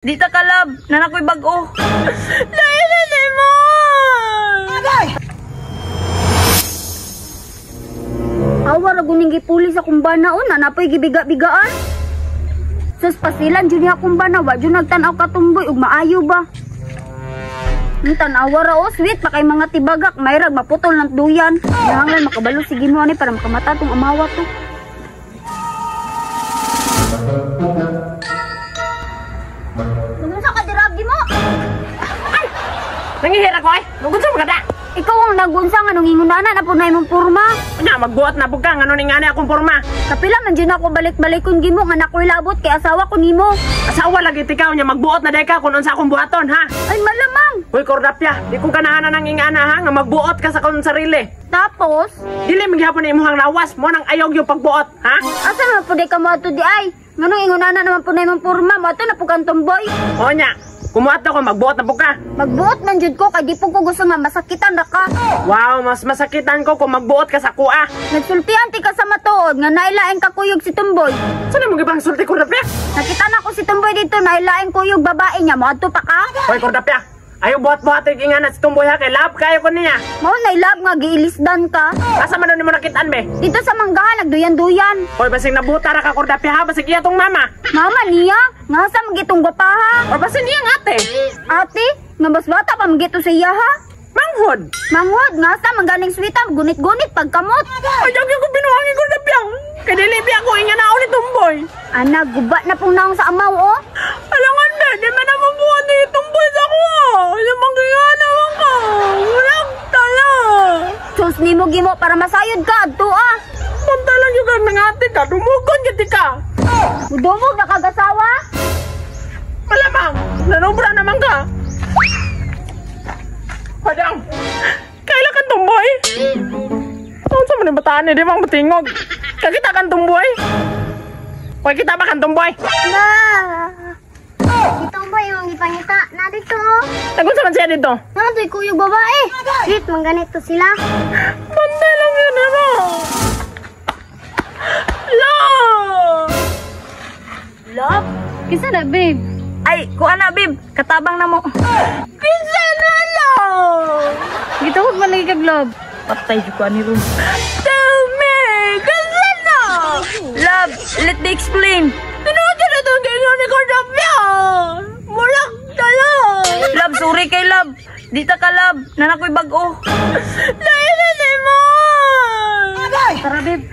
Di ta ka, love. Naa na ko'y bag-o. Lain na ni mo! Awa ra guning gipuli sa kumbana o na napoy gibiga-bigaan. Sus pasilan jud niya kumbana wa jud nagtan-aw katumboy ug maayo ba. Ang tan-awa ra o sweet pa kay mga tibagak mayrag maputol ng duyan. Nahanglan makabalo si Ginoo ni para makamata tong amawa to. Nagunsa ka diragi mo? Ay! Nangihira ko ay. Nagunsa mo kada? Ikaw ang nagunsa nga nung ingunana na po na imong porma. Nya magbuot na pud ka ngano ning ani akong porma. Kapila man jud ako balik-balikon gimo nga nakoy labot kay asawa ko nimo. Asawa lagi tikaw nya magbuot na day ka kun unsa akong buhaton ha. Ay malamang. Hoy Cordapia, di ko ganahan nang ingana ha nga magbuot ka sa akong sarili. Tapos dili man gihapon na imong lawas mo nang ayaw gyud pagbuot ha. Asa naman pud ka moadto di ay? Nganong ingunana naman po na imong porma, moadto na pud kang tumboy. O nya, kumuadto ko magbuot na pud ka. Magbuot man jud ko kay di pud ko gusto nga masakitan ra ka. Wow, mas masakitan ko kung magbuot ka sa kuha. Nagsultian ti ka sa matuod nga nailaing kakuyog si Tumboy. Saan mo gibang sulti Cordapia? Nakita na ko si Tumboy dito, nailaing kuyog babae niya, moadto pa ka? Hoy Cordapia, ayaw buhat-buhat ang ingana si Tumboy ha kay love kayo ko niya. Mao na love nga giilisdan ka. Asa man nimo nakitaan be? Dito sa manggahan nagduyan-duyan. Hoy basing nabuta ra ka Cordapia ha, basing iya tong mama. Mama niya? Nga sa magitong gwapaha? Or basin iyang ate. Ate? Nga mas bata pa magito sa iya ha? Manghod. Manghod nga sa manggaling sweeta gunit-gunit pagkamot. Ay ko binuhangin Cordapia. Kay dili biya ko ingana ni Tumboy. Ana guba na pong naong sa amaw oh. Alangan be, di man na mabuhat ni Tumboy sa ko. Yung manggingana mo ka. Walang tala. Sus nimo gimo para masayod ka adto ah. Punta lang yung kang nangate ka, dumugon gid ka. Mudumog na kagasawa? Malamang, nanobra naman ka. Padang, kaila kan Tumboy? Taon sa man bataan ni, di bang matingog? Kakita kan Tumboy? Hoy, kita ba kan Tumboy? Na. Si Tumboy yung gipangita na dito. Nagunsa man siya dito? Nandoy kuyog babae. Sweet, man ganito sila. Bantay lang yun, ano? Love! Love? Kinsa na, babe? Ay, kuha na, babe. Katabang na mo. Kinsa na, love? Gitawag man lagi kag love. Patay jud ko ani ron. Tell me, kinsa na? Love, let me explain. Tinuod ka na itong ganyan ni Cordapia. Mulak tala. Love, sorry kay love. Di ta ka, love. Nanakoy bag-o. Lain na ni mo. Tara, babe.